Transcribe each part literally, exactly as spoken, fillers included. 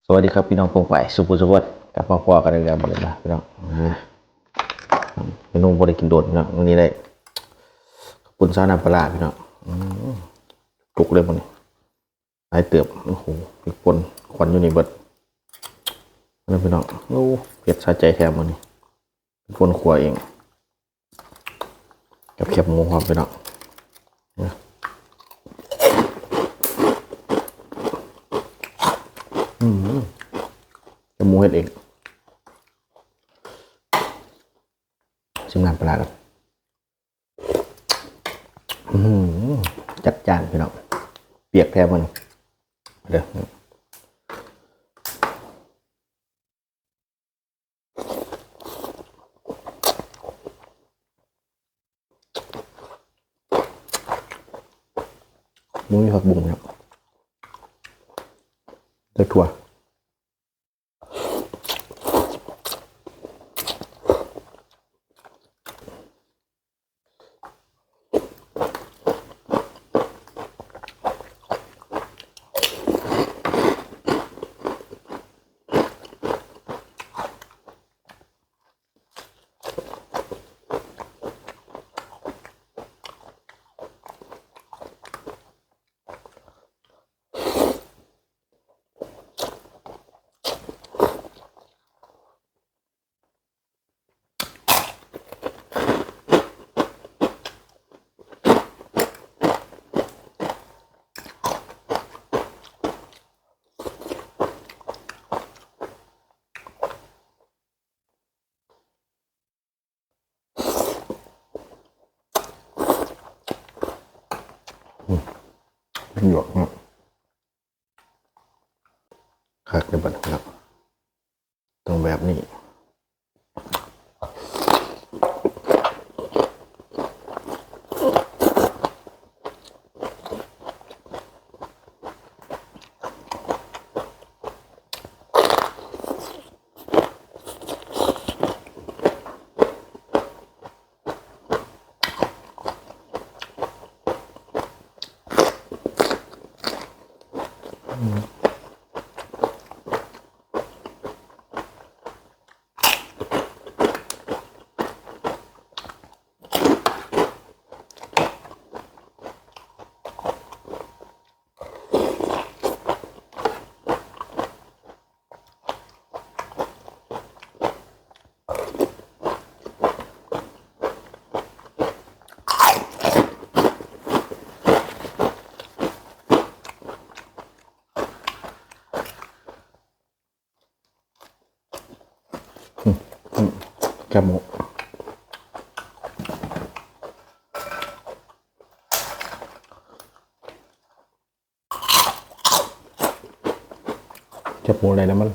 สวัสดีครับพี่น้องปองไปสุภูสุพจน์กลับมาพอกันอีกแล้วบัดนี้นะพี่น้องอ่าเมนูบ่ได้กินโดนพี่น้องวันนี้ได้ขอบคุณซาวน้ำปลาร้าพี่น้องอืมจุกเลยมันหลายเติบโอ้โหพริกป่นควันอยู่นี่เบิดนะพี่น้องโอ้เผ็ดสะใจแท้มันนี่พริกป่นขัวเอง กับแคบหมูครับพี่น้องอืมแคบหมูเฮ็ดเองชิมน้ำปลาร้ากันอืมจัดจ้านพี่น้องเปียกแท้มันเด้อ บ่มีผักบุ้งครับแต่ถั่วหยวกเนาะคักในบัดครับต้องแบบนี้แคบหมูแคบหมูอะไรนะมัน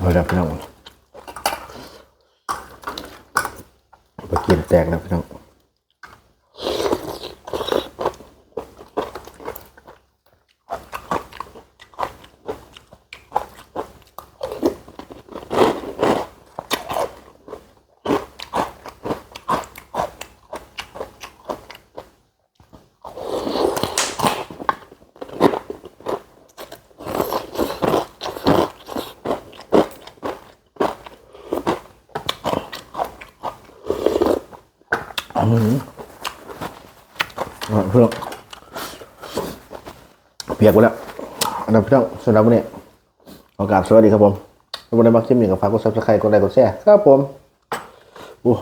เอาละพี่น้อง ปลาเกียนแตกแล้วพี่น้อง อืมอ่ะพี่น้องเปียกไปแล้วนะครับพี่น้องสำหรับวันนี้ขอกราบสวัสดีครับผมถ้าวันนี้มักคลิปนี้ก็ฝากกด subscribe กดไลค์กดแชร์ครับผมโอ้